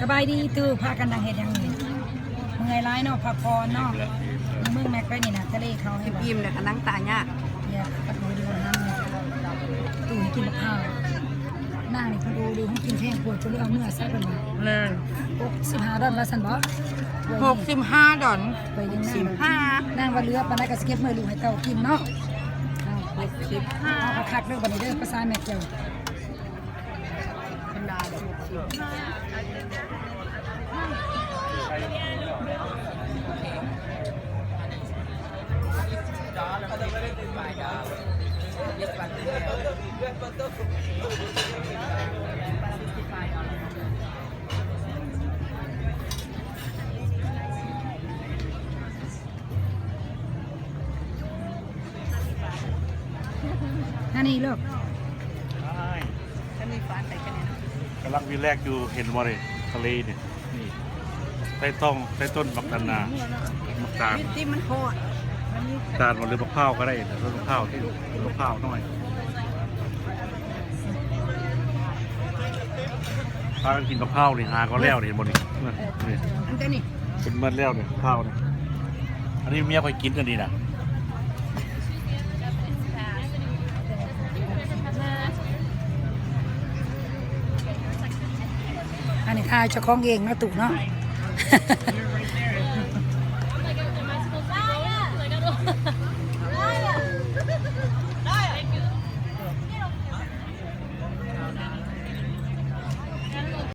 ສະບາຍດີຕູ້ ພາກັນນັ່ງເຮັດຫຍັງນີ້? ເມື່ອຍຫຼາຍເນາະ ພັກຜ່ອນເນາະ. ເມືອງແມັກໄປນີ້ນະ ທະເລເຂົາໃຫ້ບໍ່? ອີ່ມແລ້ວກໍນັ່ງຕາຍາກ. ເອີຍ ປະຕູເດືອນນັ້ນ ຕູ້ໃຫ້ກິນບັກພ້າວ. ນາງນີ້ເພິ່ນໂອເດ ເຮົາກິນແພງໂພດ ເພິ່ນເລີຍເອົາເມືອໃສ່ເພິ່ນວ່າ. ແມ່ນ ຫົກສິບຫ້າດອນ ວ່າຊັ້ນບໍ່? ຫົກສິບຫ້າດອນ. ໄປເບິ່ງນາງ ຫົກສິບຫ້າ ນາງວ່າເຫຼືອປານໃດກໍຊິເກັບເມືອລູກໃຫ້ເຕົ້າກິນເນາະ. ຫົກສິບຫ້າ ເອົາຄັກໆເດີ ບັດນີ້ເດີ ພາສາແມັກເຈົ້າ. ອັນນີ້ລູກ ກຳລັງຣີແລັກຢູ່ ເຫັນບໍ່ນີ້ ທະເລນີ້ ນີ້ ໃຕ້ຕ້ອງ ໃຕ້ຕົ້ນບັກອັນນາ ບັກຕານ ທີ່ມັນໂພດ ມັນມີ ຕານບໍ່ ຫຼືບັກພ້າວກໍໄດ້ ຕົ້ນບັກພ້າວທີ່ ບັກພ້າວນ້ອຍ. ພາກັນກິນບັກພ້າວນີ້ ຫາກໍແລ້ວນີ້ ເຫັນບໍ່ນີ້ ນີ້ ອັນຕົວນີ້ ເປັນເໝິດແລ້ວນີ້ ພ້າວນີ້. ອັນນີ້ເມຍຂ້ອຍກິນອັນນີ້ນະ. ອັນນີ້ຖ້າເຈົ້າຂອງເອງເນາະ ຕູ້ເນາະ.